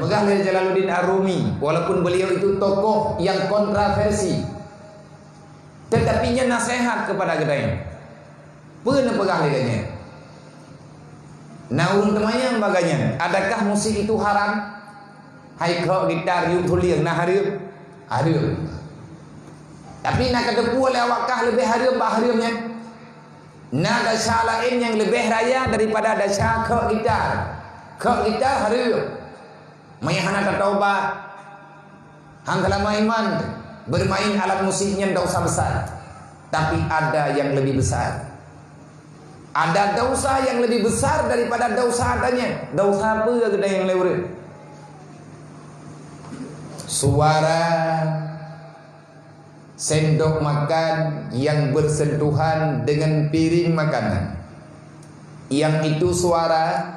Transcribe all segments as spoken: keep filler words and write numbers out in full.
Peugah lé Jalaluddin Ar-Rumi, walaupun beliau itu tokoh yang kontroversi, tetapi nyan nasihat kepada geutanyoe. Peue neupeugah lé geutanyoe? Na ureuëng teumanyong bak geutanyoe, adakah musik itu haram? Hai kok gitar, yuk tulieng, na hareuem? Hareuem. Tapi na kateupeue lé awak kah leubeh hareuem bak hareuem nyan? Na desya laén nyang leubeh raya daripada desya kok gitar. Kok gitar hareuem. Meunyo hana tataubat, hana teulama iman, bermain alat musik nyan dosa besar. Tapi ada yang lebih besar. Ada dosa yang lebih besar daripada dosa tadi nyan. Dosa peue geutanyoe lé ureuëng? Suara sendok makan yang bersentuhan dengan piring makanan, yang itu suara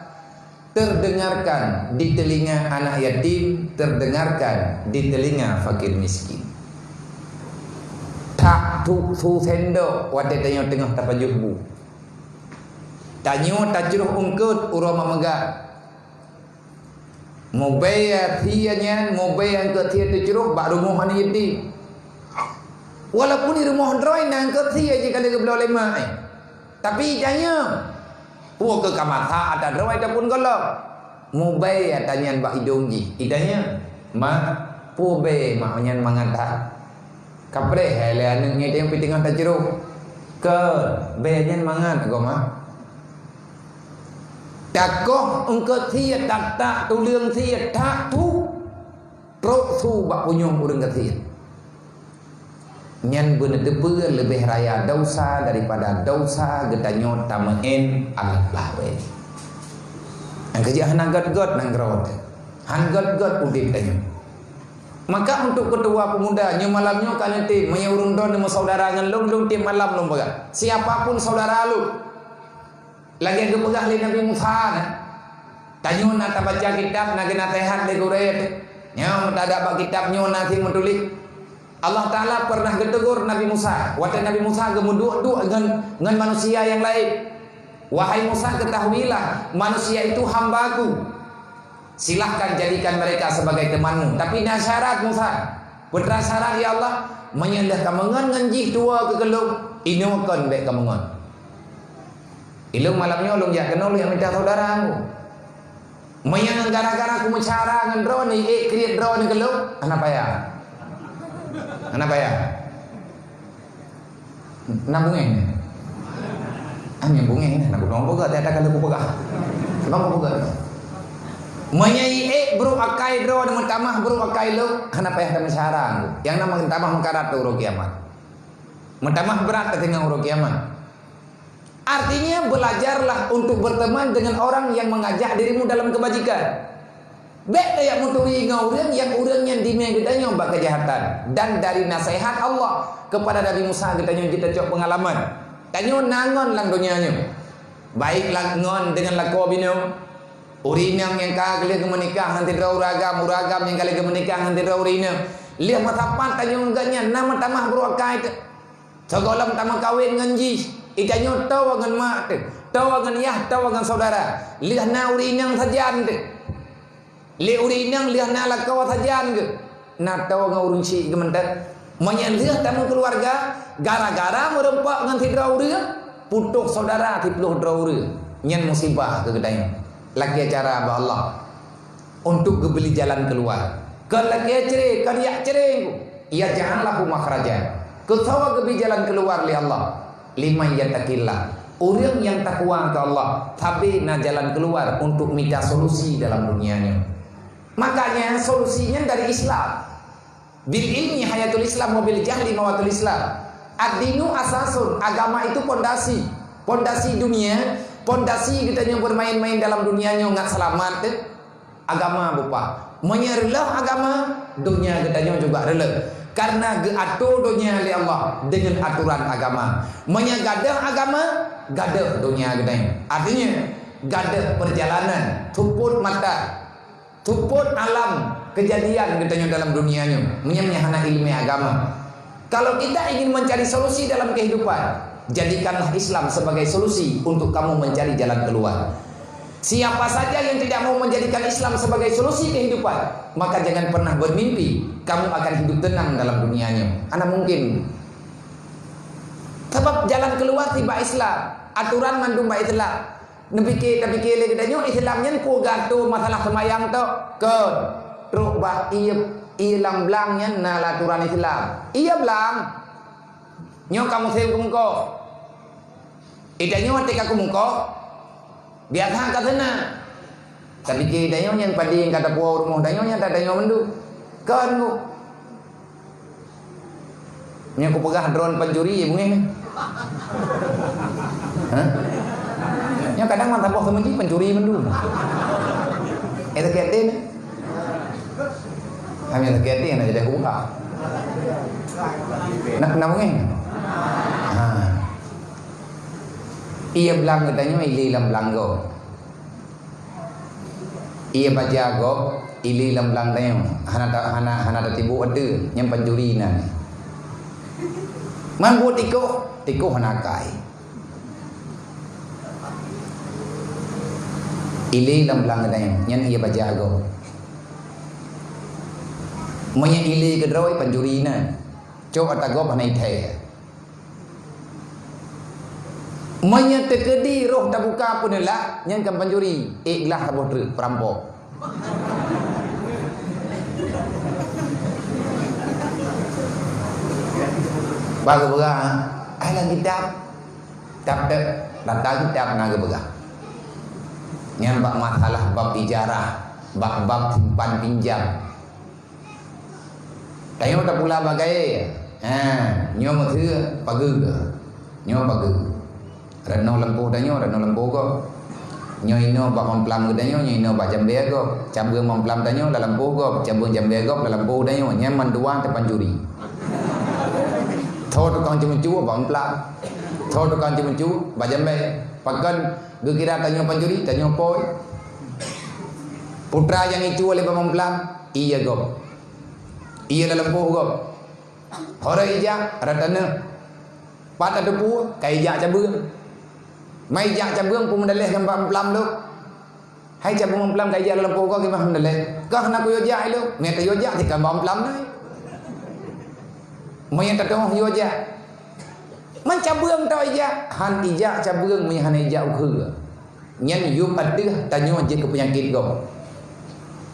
terdengarkan di telinga anak yatim, terdengarkan di telinga fakir miskin. Tak tu, su sendok watée tanyoe teungoh tapajoh bu. Tanyoe tacroh eungkôt uroe mak meugah. Mubée thie nyan, mubée eungkôt thie teucroh bak rumoh aneuk yatim. Walaupun di rumoh droe na eungkôt thie jih ka lheueh geubloe lé mak, eh. Tapi tanyoe, peue keu ka masak ata droe ataupun gohlom? Mubée ata nyan bak idong jih. Itanyoe, "Mak, peue bée mak nyan mangat that?" Kapreh hai lé aneuk nyan nyang pih teungoh tacroh. Keu bée nyan mangat goe, Mak. Takoh eungkôt thie, tak-tak tuleueng thie, tak tu trok su bak punyueng ureuëng gasien. Nyan beuneuteupeu leubeh raya dosa daripada dosa geutanyoe tameu'en alat bahwe. Nyang keujeuet hana gét-gét nanggroe teuh. Han gét-gét udeb tanyoe. Maka untuk ketua pemuda, nyoe malam nyoe ka neutem, meunyoe ureuëng droeneuh meusaudara ngon lôn, lôn tiep malam lôn peugah. Siapa pun saudara lôn, lagée geupeugah lé Nabi Musa na. Tanyoe na tabaca kitab, na geunaseuhat lé gurée teuh. Nyoe meutada bak kitab nyoe na cit meutuléh. Allah Taala pernah geutegur Nabi Musa. Watée Nabi Musa geumeuduek-duek ngon, ngon manusia nyang laén. "Wahai Musa, ketahuilah, manusia itu hamba-Ku. Silahkan jadikan mereka sebagai temanmu. Tapi na syarat, Musa." "Peue teuma syarat, ya Allah?" "Meunyoe lheueh kameungon ngon jih tuwoe keu lôn, inoe kon bék kameungon." "Ilôn malam nyoe lôn jak keunoe lôn jak mita saudara Ku. Meunyoe gara-gara Ku meucara ngon droeneuh, ék kriet droeneuh keu lôn, hana payah." Hana payah. Na bungéh nyan. Hana bungéh nyan, na gulong peugah, tiada kali kupeugah. Sebab kupeugah. Meunyoe ék brok akai droe, meutamah brok akai lôn, hana payah tameucara. Nyang na meutamah meukarat uroe kiamat. Meutamah brat tatinggai uroe kiamat. Artinya, belajarlah untuk berteman dengan orang yang mengajak dirimu dalam kebajikan. Bék tajak meuturi ngon ureuëng nyang ureuëng nyan dimé geutanyoe bak keujahatan. Dan dari naseuhat Allah kepada Nabi Musa geutanyoe jitacok peungalaman. Tanyoe na ngon lam donya nyoe. Baik la-, ngon deungon lakoe binoe, ureuëng inong nyang ka lheueh geumeunikah ngon sidroe ureuëng agam, ureuëng agam nyang ka lheueh geumeunikah ngon sidroe ureuëng inong. Lheueh meusapat tanyoe ngon gobnyan na meutamah brok akai teuh. Sigohlom tameukawen ngon jih, itanyoe toe ngon mak teuh, toe ngon yah, toe ngon saudara. Lheueh na ureuëng inong sajan teuh. Lé ureuëng inong lheueh na lakoe sajan geuh, na toe ngon ureuëng syik geuh mantong. Meunyoe lheueh tameukeuluwarga, gara-gara meurumpok ngon sidroe ureuëng, putôh saudara siplôh droe ureuëng, nyan musibah keu geutanyoe. Lakée cara bak Allah untuk geubri jalan keuluwa. Kon lakée cre, kon jak cre, yaj'al lahu makhraja. Keu soe geubri jalan keuluwa lé Allah? Liman yattaqillah, ureuëng nyang takwa keu Allah, sabe na jalan keuluwa untuk mita solusi dalam dunia nyoe. Makanya solusi nyan dari Islam. Bil ilmi hayatul Islam wa bil jahli mawatul Islam. Ad-dinu asasun, agama itu pondasi. Pondasi dunia, pondasi geutanyoe bermain-main dalam dunia nyoe ngat seulamat teuh. Agama bupah. Meunyoe reuloh agama, donya geutanyoe juga reuloh. Karena geuatur donya lé Allah deungon aturan agama. Meunyoe gadôh agama, gadôh donya geutanyoe. Artinya, gadôh perjalanan, tupot mata, tupot alam kejadian geutanyoe dalam dunia nyoe. Meunyoe, meunyoe hana ileumèe agama. Kalau kita ingin mencari solusi dalam kehidupan, jadikanlah Islam sebagai solusi untuk kamu mencari jalan keluar. Siapa saja yang tidak mau menjadikan Islam sebagai solusi kehidupan, maka jangan pernah bermimpi kamu akan hidup tenang dalam dunia nyoe. Hana mungkin. Sabab jalan keluar tibak Islam, aturan mandum bak Islam. Neupike, tapike lé geutanyoe Islam nyan peue gato masalah seumayang tok? Kon. Trok bak ie, ie lam blang nyan na aturan Islam. Ie blang. Nyoe ka musém keumeukoh. Geutanyoe watée ka keumeukoh, biasa ka seuna. Tapike geutanyoe nyan padé nyang ka tapuwoe rumoh tanyoe nyan tatanyoe mandum. Kon ku. Nyoe kupeugah droe pancuri, beungéh nyoe. Hah? Nyoe kadang mantap boh teumeuji pancuri mandum. Eh, sakét hati ni. Hanya sakét hati nak jadi kupeugah. Nak kena beungéh? Ha. Ie blang geutanyoe ilé lam blang gob. Ie baja gob ilé lam blang tanyoe, hana ta-, hana, hana tatibuk ateueh, nyan pancuri na. Man buet tikoh, tikoh hana akai. Ilé lam blang tanyoe, nyan ie baja gob. Meunyo ilé keudroe pancuri na, cok ata gob hana ithèe. Meunyoe teukeudi roh tabuka peuneulak, nyan kon pancuri, ék glah saboh treuk, peurampok. Bah geupeugah, ai lam kitab, kitab teuh, lam kitab na geupeugah. Nyan bak masalah bab ijarah, bak bab simpan pinjam. Tanyoe tapula bak gayée. Ha, nyoe meuseue pageue. Nyoe pageue. Reunoe lampôh tanyoe, reunoe lampôh gob. Nyoe inoe bak mamplam geutanyoe, nyoe inoe bak jambée gob. Cabeueng mamplam tanyoe lam lampôh gob, cabeueng jambée gob lam lampôh tanyoe. Nyan mandua tapancuri. Tho tukang ceumeucue bak mamplam. Tho tukang ceumeucue bak jambée. Pakon geukira tanyoe pancuri, tanyoe pôi. Putra nyang icue lé bak mamplam, ie gob. Ie lam lampôh gob. Ho rot ijak, rot taneuk. Pat tateupeue, ka ijak cabeueng. Ma ijak cabeueng, peue meudaleh ngon bak mamplam lôn. Hai cabeueng mamplam ka ijak lam lampôh gob, kiban meudaleh. Kah na kuyue jak ilôn, meunyo tayue jak, tika bak mamplam nai. Meunyo tateungoh yue jak. Man cabeueng tau ijak, han ijak cabeueng meunyo hana ijak ukeue. Nyan yup ateueh tanyoe jeuet keu peunyakét gob.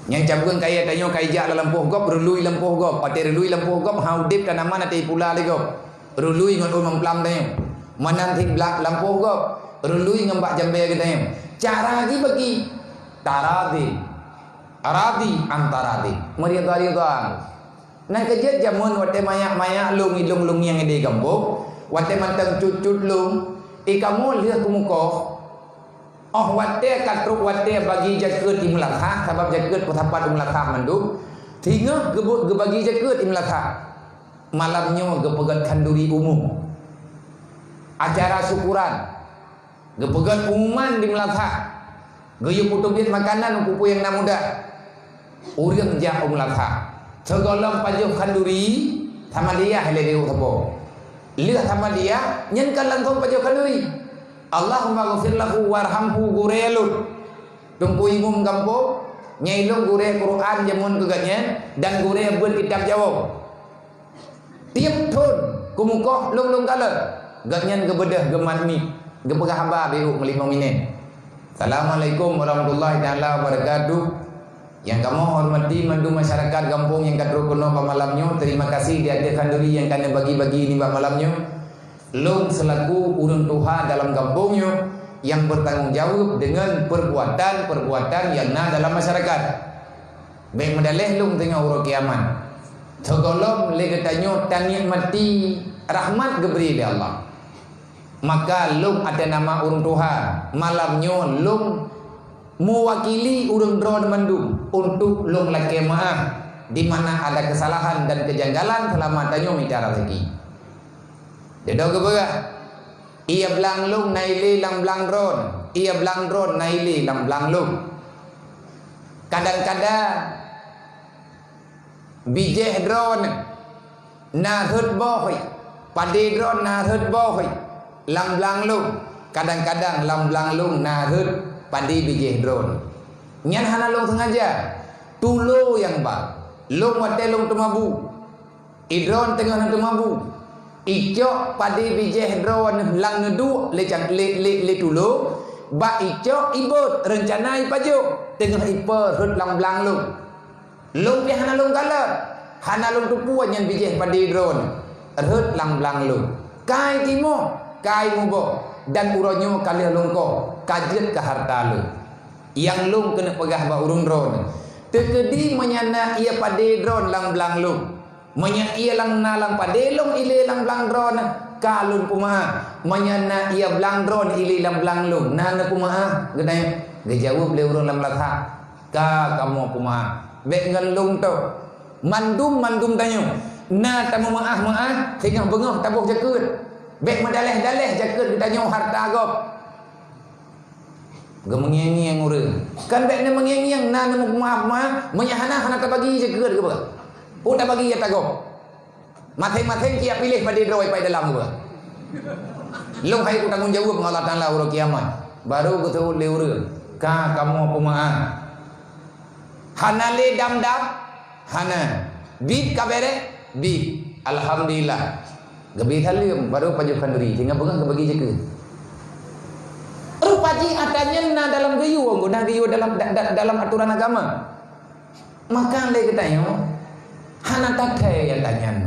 Nyan cabeueng kayée tanyoe ka ijak lam lampôh gob, reului lampôh gob. Watée reului lampôh gob, ha udeb tanaman até ipula lé gob. Reului ngon ôn mamplam tanyoe. Meunan cit blah lampôh gob, reului ngon bak jambée geutanyoe. Cara geubagi, taradhi. Aradhi antaradhi. Meurida-rida. Nyan keuh jeuet jameun watée manyak-manyak lôn ilôn-lôn nyang di gampông, watée mantong cut-cut lôn, i kamoe lheueh keumukoh. Óh watée ka trok watée bagi jakeuet i meulasah, sabab jakeuet peusapat i meulasah mandum, singoh geubuet geubagi jakeuet i meulasah. Malam nyoe geupeugét khanduri umum. Acara syukuran. Geupeugét pengumuman di meulasah. Geuyue peuteubiet makanan u peue-peue nyang na mudah. Ureuëng jak u meulasah. Sigohlom pajoh khanduri, samadiyah lé di saboh. Lheueh samadiyah, nyan ka langsong pajoh khanduri. Allahumma ghfir lahu warhamhu gurée lôn. Teungku imum gampông, nyang ilôn gurée Quran jameun keu gobnyan dan gurée beuet kitab Jawoe. Tieb thon keumukoh lôn-lôn kalon, gobnyan geubeudôh geumat miet, geupeugah haba beu meulimong minét. Assalamualaikum warahmatullahi taala wabarakatuh. Nyang kamoe hormati mandum masyarakat gampông nyang ka trok keunoe bak malam nyoe, terima kasih di ateueh khanduri nyang ka neubagi-bagi nibak malam nyoe. Lôn seulaku ureuëng tuha dalam gampông nyoe nyang bertanggung jawab dengan perbuatan-perbuatan nyang na dalam masyarakat. Bék meudaleh lôn teungoh uroe kiamat. Sigohlom lé geutanyoe tanikmati rahmat geubri lé Allah. Maka lôn ateueh nama ureuëng tuha, malam nyoe lôn meuwakili ureuëng droe mandum untuk lôn lakée meuáh di mana ada kesalahan dan kejanggalan seulama tanyoe mita raseuki. Dudoe geupeugah, ie blang lôn na ilé lam blang droe, ie blang droe na ilé lam blang lôn. Kadang-kadang bijéh droe na rhot boh, padé droe na rhot boh lam blang lôn. Kadang-kadang lam blang lôn na rhot Padé bijéh droeneuh. Nyan hana lôn seungaja. Tulo nyang ba. Lôn watée lôn teumabu. Idroeneuh teungoh na teumabu. Icok padé bijéh droeneuh lam neuduek lé cang-, lé, lé, lé tulo. Bak icok ibot reuncana ipajoh. Teungoh ipe rhot lam blang lôn. Lôn pih hana lôn kalon, hana lôn teupeue nyan bijéh padé droeneuh rhot lam blang lôn. Kai timoh, kai muboh, dan uroe nyoe ka lheueh lôn koh, ka jeuet keu hareuta lôn. Nyang lôn keuneuk peugah bak ureuëng droeneuh, teukeudi meunyo na ié padé droeneuh lam blang lôn, meunyo ié lam na lam padé lôn ilé lam blang droeneuh, ka lôn peumeuáh. Meunyo na ié blang droeneuh ilé lam blang lôn, na neupeumeuáh geutanyoe? Geujaweueb lé ureuëng lam lasah. Ka kamoe peumeuáh, bék ngon lôn toh. Mandum-mandum tanyoe na tameumeuáh-meuáh singoh beungoh taboh jakeuet. Bék meudaléh-daléh jakeuet geutanyoe hareuta gob. Geumeungieng-ngieng ureuëng. Kan bék neumeungieng-ngieng na neumeumeuáh-meuáh, meunyo hana, hana tabagi jakeuet geuba. Peue tabagi hareuta gob? Maséng-maséng siap piléh padé droe pai dalam geuba. Lôn hai kutanggong jaweueb ngon Allah Taala uroe kiamat. Barô geuseuôt lé ureuëng, ka kamoe peumeuáh. Hana lé dam-dam? Hana. Bit ka béreh? Bit. Alhamdulillah. Geubri saleuem, barô pajoh khanduri, singoh beungoh geubagi jakeuet. Rupa jih atra nyan na dalam geuyue, na geuyue dalam, da-, da-, dalam atoran agama. Maka lé geutanyoe, hana tathèe atra nyan.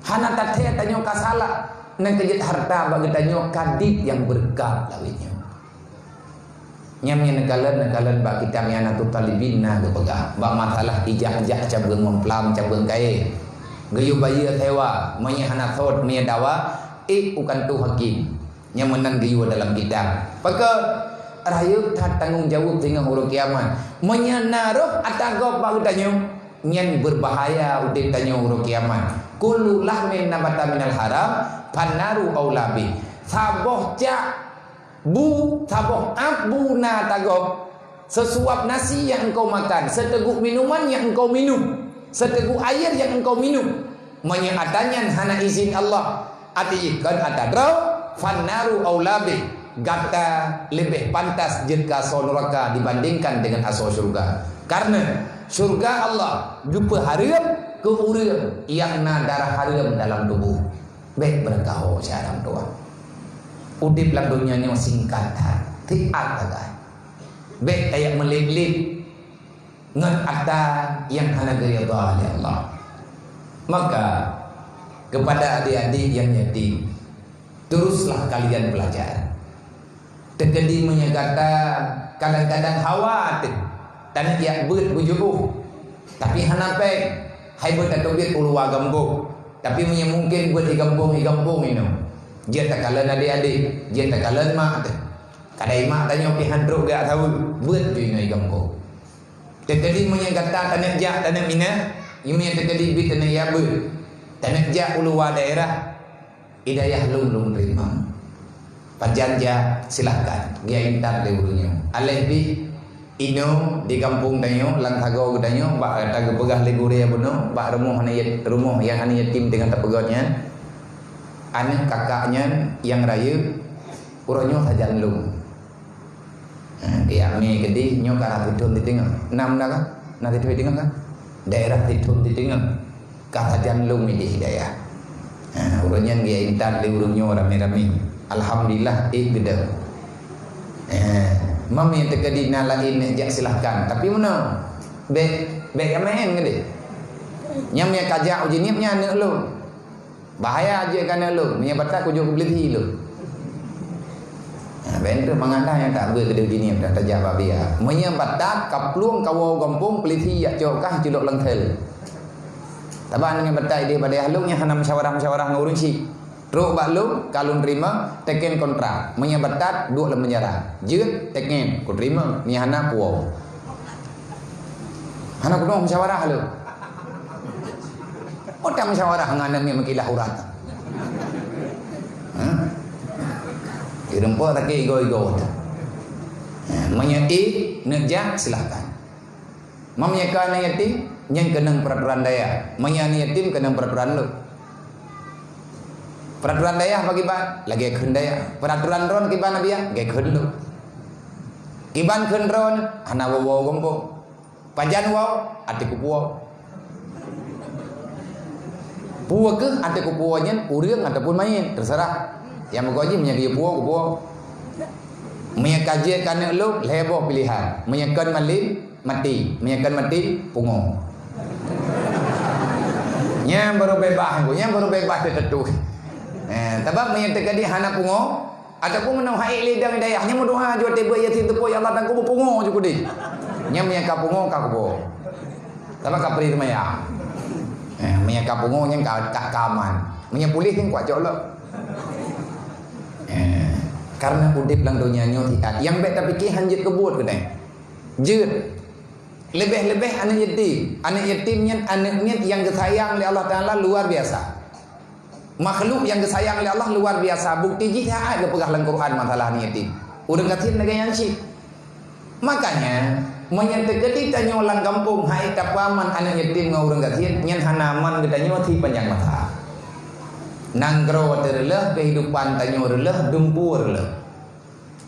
Hana tathèe tanyoe ka salah, nyan keu jeuet hareuta bak geutanyoe ka dit nyang beureukat lawét nyoe. Nyan nyang neukalon, neukalon bak kitab I'anatut Thalibin na geupeugah, bak masalah ijak-jak cabeueng meumplam, cabeueng kayée. Geuyue bayeue sewa, meunyo hana sot, meunyo dawa, ék u kantô hakém. Nyang meunan geuyue dalam kitab. Pakon? Rayeuk that tanggong jaweueb singoh uroe kiamat. Meunyo na roh atra gob bak geutanyoe, nyan beurbahaya udeb tanyoe uroe kiamat. Kullu lahmin nabata minal haram, fannaru aula bih. Saboh cak bu, saboh ap bu na atra gob. Seusuap nasi nyang engkau makan, seuteuguk minuman nyang engkau minum, seuteuguk air nyang engkau minum, meunyoe atra nyan hana izin Allah, até jih kon atra droe, fannaru aula bih, gata leubeh pantas jeuet keu asoe nuraka dibandingkan deungon asoe syeuruga. Kareuna syeuruga Allah geupeuhareuem keu ureuëng nyang na darah hareuem dalam tuboh. Bék beureukaho siat lam tuha. Udeb lam donya nyoe singkat that, siat sagai. Bék tajak meulet-let ngon atra nyang hana geuridha lé Allah. Maka, keupada adék-adék nyang yatim, teruslah kalian belajar. Teukeudi meunyoe gata kadang-kadang hawa teuh taneuk jak beuet beujuboh, tapi hana péng, hai beuet tateubiet u luwa gampông. Tapi meunyoe mungken beuet di gampông, di gampông inoe, jeuet takalon adék-adék, jeuet takalon mak teuh. Kadai mak tanyoe pih han trok geujak saweue, beuet ju inoe di gampông. Teukeudi meunyoe gata taneuk jak, taneuk minah, meunyoe teukeudi bit taneuk jak beuet, taneuk jak u luwa daerah, hidayah lôn, lôn teurimong. Pajan jak, silahkan, geujak intat lé ureuëng nyoe. Aléh bit, inoe di gampông tanyoe, lam sagoe geutanyoe, bak gata geupeugah lé gurée bunoe, bak rumoh aneuk yat-, rumoh nyang aneuk yatim teungoh tapeugöt nyan, aneuk kakak nyan nyang rayeuk, uroe nyoe sajan lôn. Ha, geujak mé keudeh nyoe ka rhah sithon siteungoh. Nam na ka? Na sithon siteungoh ka? Daerah sithon siteungoh. Ka sajan lôn idéh hidayah. Ha, ureuëng nyan geujak intat lé ureuëng nyoe ramé-ramé. Alhamdulillah, ék geudong. Ha, meunyoe teukeudi na laén neuk jak, silahkan. Tapi meunoe, bék, bék ka maén keudeh. Nyang meunyoe ka jak u Jeunieb nyan aneuk lôn. Bahaya jeuet keu aneuk lôn, meunyoe batat kujok keu peulisi lôn. Ha, bèk treuk mangat dah nyang ka beuet keudeh Jeunieb dah tajak bak biya. Meunyoe batat ka plueng kawoe gampông, peulisi jak cok kah culok lam sel. Saban meunyoe batat idéh bak dayah lôn nyang hana musyawarah-musyawarah ngon ureueng chik. Trok bak lôn, ka lôn teurimong, teken kontrak. Meunyoe batat, duek lam penjara. Jeuet, teken, kuteurimong. Meunyoe hana, kuwoe. Hana kudeungoe musyawarah lôn. Peue musyawarah ngon aneuk miet meukilah urat. Ha? Ireumpok sakét igoe-igoe. Ha, meunyoe ék neuk jak, silahkan. Meunyoe ka aneuk yatim, nyan keunong peuraturan dayah. Meunyoe aneuk yatim, keunong peuraturan lôn. Peuraturan dayah pakriban? Lagèe kheun dayah. Peuraturan droen kiban Nabi, lagèe kheun lôn. Iban kheun droeneuh hana woe-woe gampông. Pajan woe, até kupuwoe. Peue keuh até kupuwoe nyan, ureuëng ataupun manyét, teuseurah. Nyang meugoji meunyoe geuyue puwoe, kupuwoe. Meunyoe ka jeuet keu aneuk lôn, lhée boh piléhan. Meunyoe kon malem, maté. Meunyoe kon maté, pungo. Nyan baru beubaih, nyan baru beubaih teuteutui. Eh, sabab meunyoe teukeudi hana pungo, ataupun meunoe hai lé dang dayah, nyan meudoa jua teubiet Yasin teupeu, "Ya Allah, tanggong beupungo ju keudeh." Nyan meunyoe ka pungo, ka kubo. Sabab ka pri seumayang. Eh, meunyoe ka pungo, nyan ka, ka, ka aman. Meunyoe puléh, nyan kuat cok lom. Eh, karena udeb lam donya nyoe siat. Nyang bék tapike han jeuet keu buet keunoe. Jeuet. Leubeh-leubeh aneuk yatim. Aneuk yatim nyan aneuk miet nyang geusayang lé Allah Taala luar biasa. Makhluk nyang geusayang lé Allah luar biasa. Bukti jih siat geupeugah lam Quran masalah aneuk yatim. Ureuëng gasien lagée nyan cit. Makanya, meunyoe teukeudi tanyoe lam gampông hai tapeuaman aneuk yatim ngon ureuëng gasien, nyan hana aman geutanyoe sipanjang masa. Nanggroe teureuloh, keuhidupan tanyoe reuloh, dumpeue reuloh.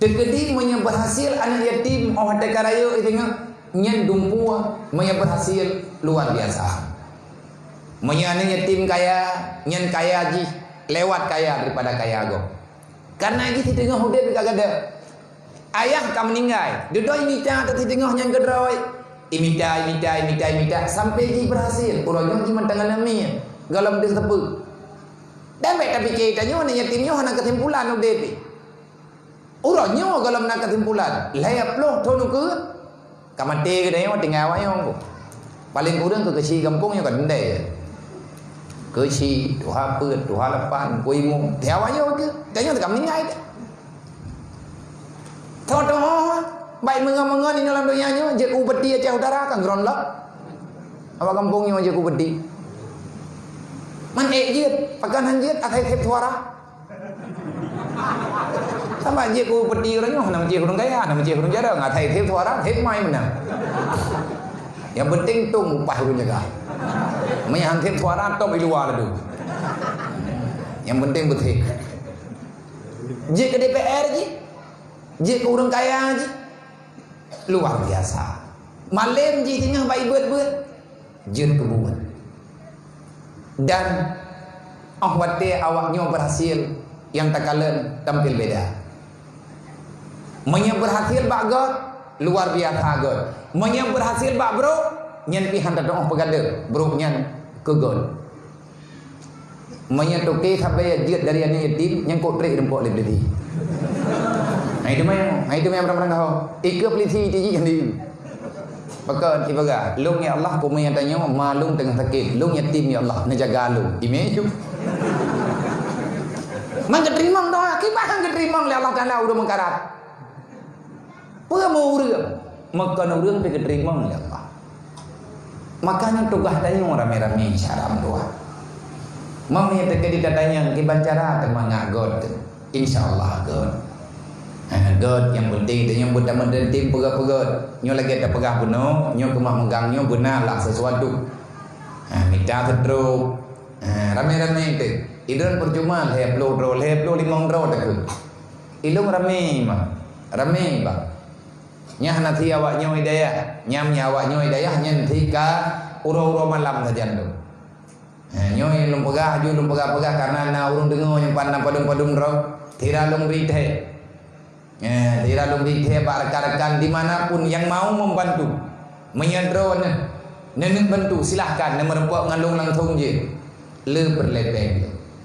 Teukeudi meunyoe berhasil aneuk yatim óh watée ka rayeuk i teungoh, nyan dumpeue meunyoe berhasil luar biasa. Meunyoe aneuk yatim kaya, nyan kaya jih lewat kaya daripada kaya gob. Karena jih sideungoh udeb ka gadôh. Ayah ka meuninggai, dudoe imita ateueh sideungoh nyan keudroe. Imita, imita, imita, imita, sampai jih berhasil. Uroe nyoe jih mantong aneuk miet, gohlom deuh sapeue. Dan bék tapike tanyoe aneuk yatim nyoe hana keusimpulan udeb. Uroe nyoe gohlom na keusimpulan, lhée ploh thon ukeue, ka maté geutanyoe tinggai awak nyoe. Paléng kureueng keu keuchik gampông nyoe ka dendai. Keuchik, tuha peuet, tuha lapan, kuimu, di awak nyoe keuh, tanyoe ka meuninggai. Tho-tho, baik meungon-meungon inoe lam donya nyoe, jeuet keu upeti Aceh Utara ka gron lom. Awak gampông nyoe jeuet keu upeti. Man ék jeuet, pakon han jeuet, asai sép suara. Sama jih ku peti ureuëng nyoe, hana meucéh ureuëng kaya, hana meucéh ureuëng jarang, asai sép suara, sép mai meunan. Nyang penting tong upah ureuëng jaga. Meunyo han sép suara, top i luwa laju. Nyang penting beutôi. Jeuet keu D P R jih. Jeuet keu ureuëng kaya jih. Luar biasa. Malem jih singoh bak ibeuet-beuet. Jeuet keu buet. Dan óh watée awak nyoe berhasil, nyang takalon tampil beda. Meunyoe berhasil bak göt, luar biasa göt. Meunyoe berhasil bak brok, nyan pih han tatu'oh peugade brok nyan keu göt. Meunyoe toke sabe jeuet dari aneuk yatim, nyang kok trek rumpok lé Beli. Hai teuma, hai teuma meurang-meurang ho. Ikeue pelisi tiji sendiri. Pakon ibaga, lôn ya Allah, peue nyang tanyoe, ma lôn teungoh sakét. Lôn yatim ya Allah, neujaga lôn. Imé ju. Man geuteurimong doa, kiban han geuteurimong lé Allah Taala ureuëng meukarat. Peue meu ureuëng? Meukon ureuëng pih geuteurimong lé Allah. Makanya tugaih tanyoe ramé-ramé syara meudoa. Meunyoe teukeudi tatanyong kiban cara teumangat göt, insya Allah göt. Ha, göt nyang penting tanyoe beutameun dan tim peugah-peugah. Nyoe lagée tapeugah bunoe, nyoe keumah meugang nyoe beuna lah sesuatu. Ha, mita seutrok. Ha, ramé-ramé teuh. Idon percuma lhée ploh droe, lhée ploh limong droe teuh. Ilong ramé mah. Ramé bah. Nyan hana thi awak nyoe hidayah. Nyam nyan awak nyoe hidayah nyan thi ka uroe-uroe malam sajan tu. Ha, nyoe lôn peugah, aju lôn peugah-peugah karena na ureuëng deungoe nyang pan na padum-padum droe. Sira lôn bri thée. Ha, sira lôn bri thée bak rekan-rekan di mana pun yang mau membantu. Meunyoe droeneuh neuneuk bantu, silahkan neumeureumpok ngon lôn langsong jeuet. Le peureulée péng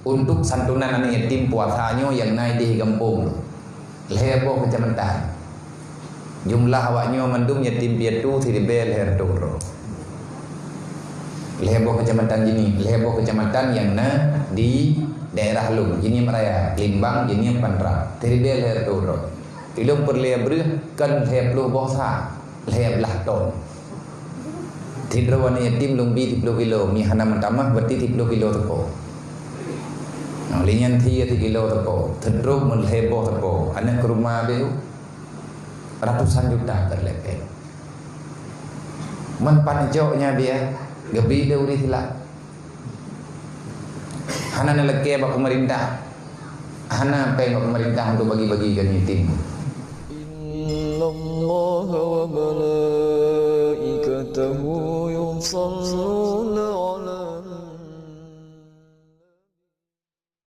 untuk santunan aneuk yatim puasa nyoe nyang na di gampông lôn. Lhée boh keucamatan. Jumlah awak nyoe mandum yatim piatu siribée lhée reutôh droe. Lhée boh keucamatan jini, lhée boh keucamatan nyang na di daerah lôn, Jeunieb Raya, Limbang, Jeunieb, Pantra. Siribée lhée reutôh droe. Ilong peureulée breueh kon lhée ploh boh sa, lhée blaih ton. Sidroe aneuk yatim lôn bi siploh kilo, mi hana meutamah berarti siploh kilo teuko. Nah, lé nyan thi sikilo teuko, teudrop meulhée boh teuko, aneuk keuruma beu ratusan juta peureulée péng. Man pan jok nya biaya, geubi lé ureuëng silap. Hana neuleuké bak peumeurintah. Hana péng bak peumeurintah untuk bagi-bagi keu yatim. وملائكته يصلون